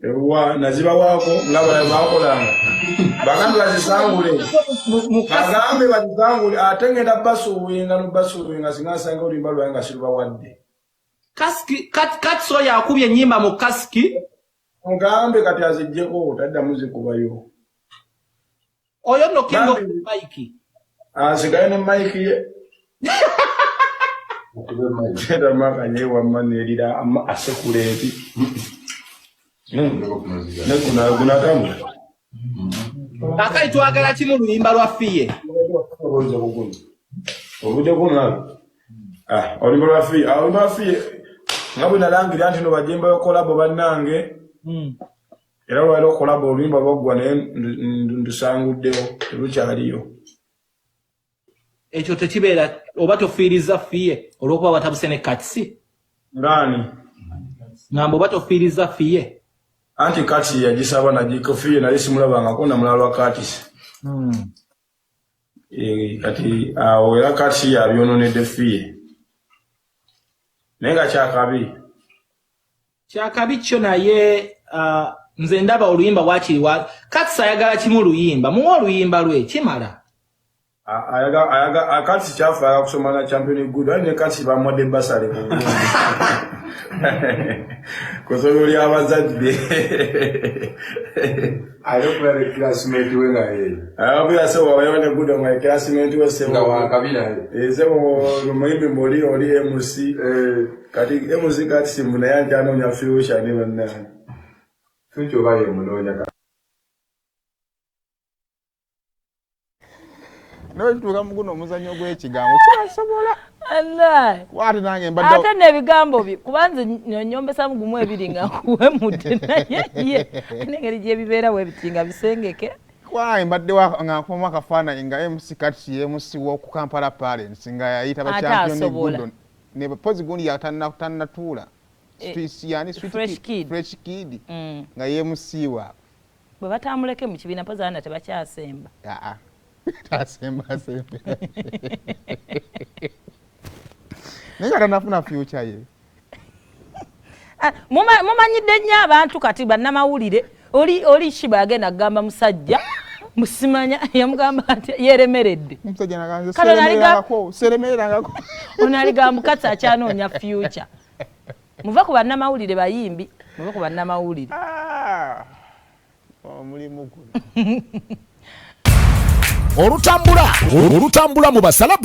Ewa nazibawaako nga bakolanga. Bagambe bazisangule. Bagambe bazisangule ate ngenda basuubinga nobasuubinga singa nsanga oluyimba lwange nga sirubawadde. Kasiki kati so yakubye ennyimba mu kasiki. Mugambe kati aziggyeko taddamu zikubayo. Oyo nno King of Mike. Asigaye ne Mike ye. Tera maka ye wamma nerira amma asekula ebi. Ne guno gunatambula. Kakali twagala kimu luyimba lwa Fiye. Obudde guno. Ah, oluyimba lwa Fiye, ah, oluyimba lwa Fiye. Nga bwe nalangira nti no bajembayo kolabo bannange. Era olwaliro kolabo oluyimba lwaggwa naye ndusanguddewo terukyaliyo. Ekyo tekibeera oba tofiiriza Fiye olw'okuba watabuse ne Katsi. Ngani? Ngamba oba tofiiriza Fiye. Anti Katsi yagisaba nagiko Fiye naye simulabangako namulala lwa Katsi. Kati awo era Katsi yabyononedde Fiye. Naye nga kyakabi. Kyakabi kyo naye nze ndaba oluyimba wakiri wa Katsi ayagala kimu luyimba muwe oluyimba lwe kimala. Ayaga Katsi kyafa ayaga kusoma na Champion Good ali ne Katsi bamuwadde basale ku kusomero ly'abazadde. Alina okubeera ne classmate we nga ye. Ababeera sebo wabayewo ne Good nga ye classmate we sebo. Nga wakabi naye. Sebo omuyimbi mboli oli MC. Kati MC Katsi mbu naye akyanoonya future ne bannange. Future oba ye munoonya kati. Nawe tutuuka mu guno omuzannyo gw'ekigambo kyasobola. Ate nange mbadde ate n'ebigambo bye kuba nze nyombesamu gumu ebiri nga nkuwemudde naye ye n'engeri gyebibeera bwe biti nga bisengeke. Kuba nange mbadde nga nkubamu akafaananyi nga MC Kats ye MC w'oku Kampala Parents nga yayita ba champion Gudo ne pozi gundi tannatuula. Fresh Kid. Fresh Kid nga ye MC waabwe. Bwe batambuleke mu kibiina mpozi abaana tebakyasemba. Tasemba asembe. Naye nga tannafuna future ye. Mumanyidde nnyo abantu kati bannamawulire oli Shiba agenda kugamba musajja musimanya yamugamba nti yeeremeredde. Omusajja naganze seremererangako seremererangako. Ono aligamba Katsi akyanoonya future. Muve ku bannamawulire bayimbi, muve ku bannamawulire. Omulimu guno. Olutambula mu basalabu.